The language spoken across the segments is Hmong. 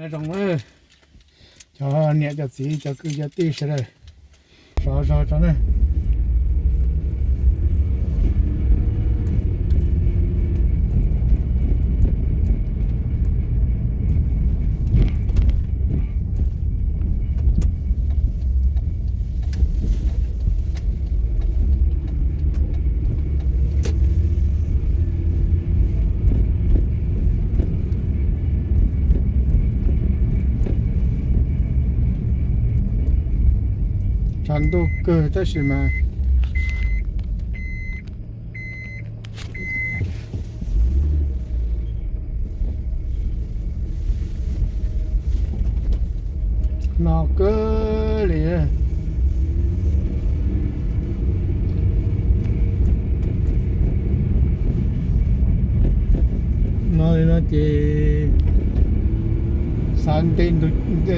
Zoo, cov niam cov txiv cov kwv cov tij sawv daws, sov zog tso na. Tshav ntuj kawg tab sis mas no kawg li. No li no ces xav nte, nte,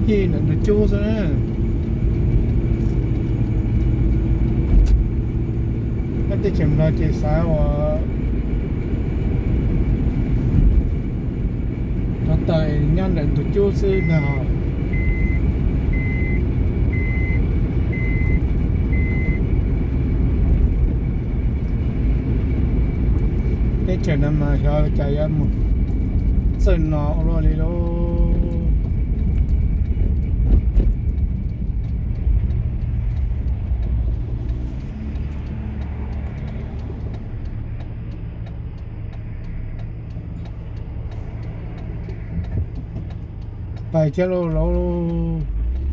hij ntawm ntug cub xwb na. Koj teb chaws Nplog ces xav ua rov taws nyob ntawm ntug cub xwb ntag. Teb chaws no mas xyov cas yuav mus txawj no ua luaj li lauj. Pais thiab lauj, lauj,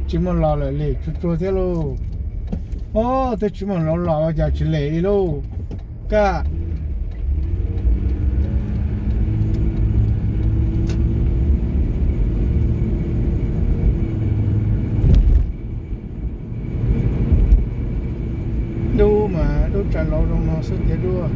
tsis muaj los lawm li, tsuag tsuag thiab lauj. Ob, twb tsis muaj los los ua cas tsis lem li lauj. Kaj dub mas dub tsam los zoo no xwb tiag dua.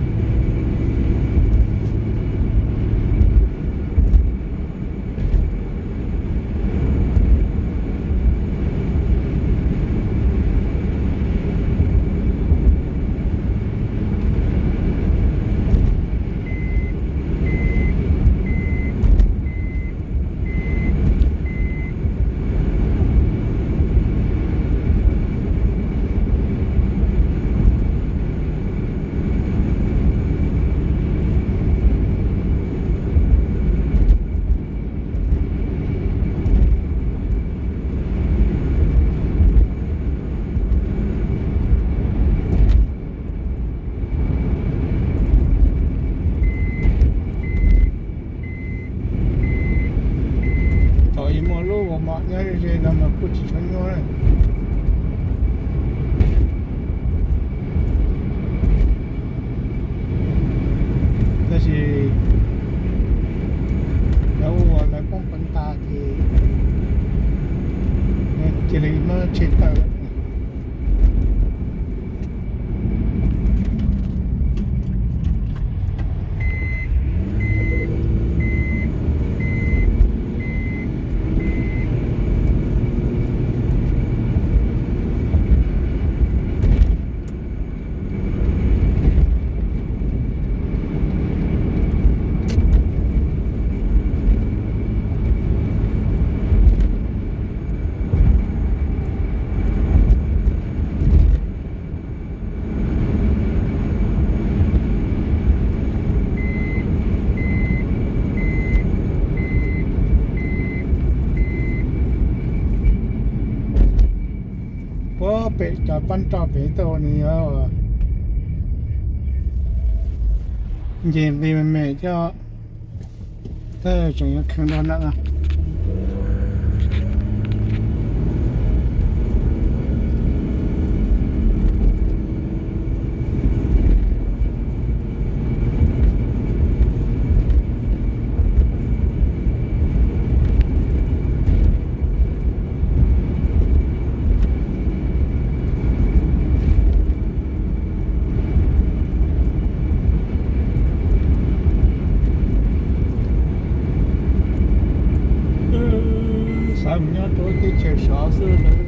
Thaum ub muaj lub Walmart nyob ze ze no mas kuj tsis tshua nyuaj. Tab sis lawv ua lawv poob peev tas ces cia li muab tshem tawm. Puag pem cov pab roj pem tau nws yog nce nqi me me thiab, tab tseem yuav kheev nrog nram no. Xav mus nyob rau teb chaws sov xwb lawm.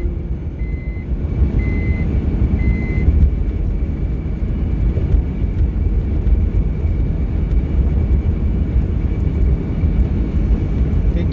Teb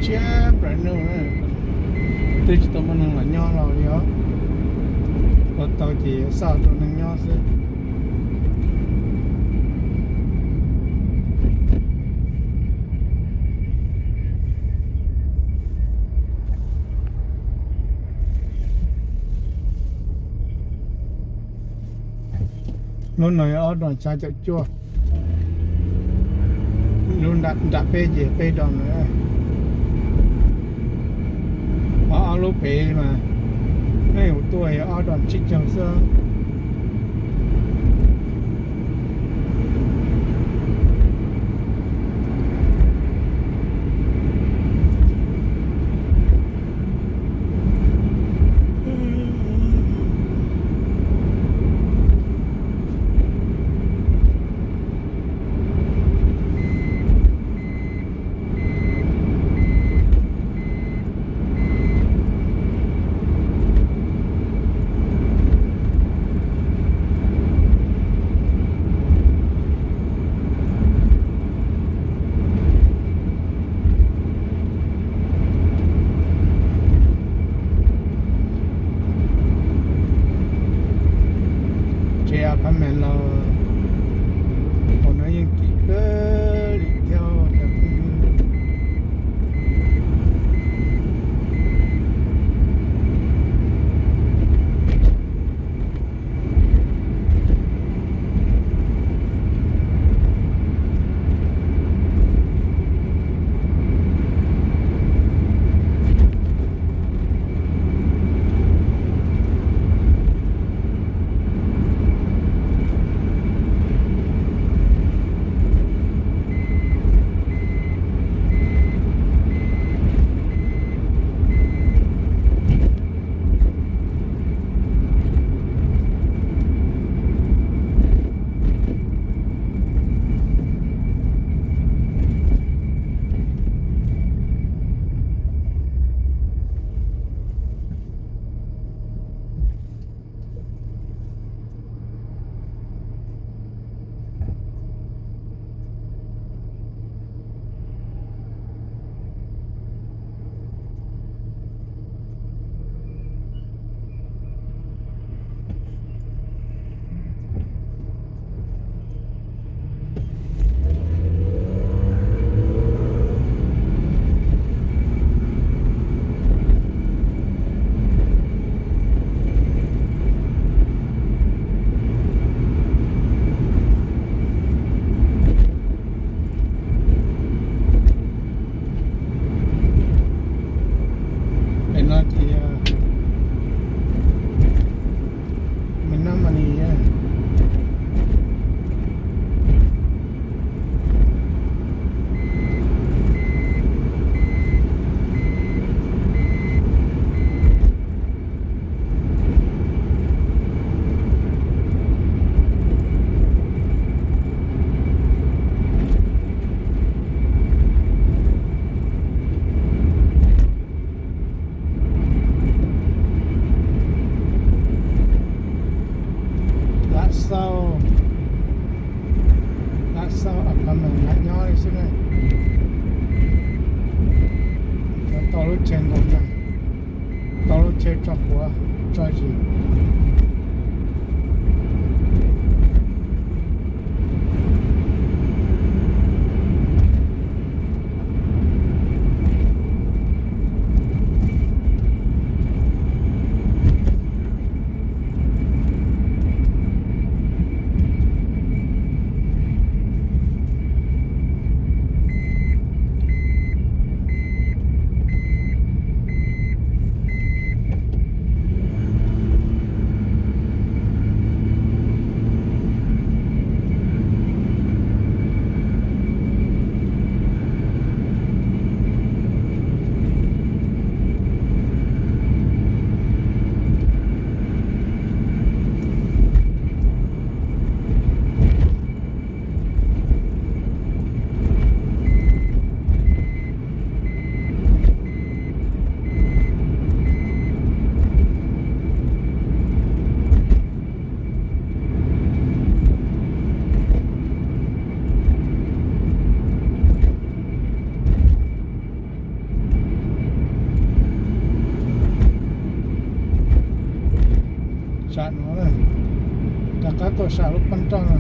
Siab plaws nug na, twb tsis tau muaj neeg los nyob los li os. Ua tau ces xauj rau neeg nyob xwb. Lub no yog ob dos xya caum cuaj, lub nram peb ces peb dos na. Ob, ob lub pem mas nej yuav tuaj yog ob dos tsib caug xwb. Tsev apartment los hauv no yeej kim kawg li thiab. Pem no ces me no mas ni Lab xauj, lab xauj apartment lam nyob li xwb na. Tau lub chaw nkaum na, tau lub chaw tso quav tso zis. Sam no, rov qab tuaj sam lub paj nroj no.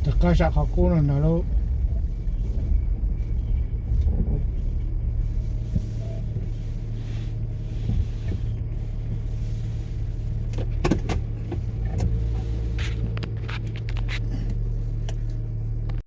Rov qab sam qhov qub no ntag lauj.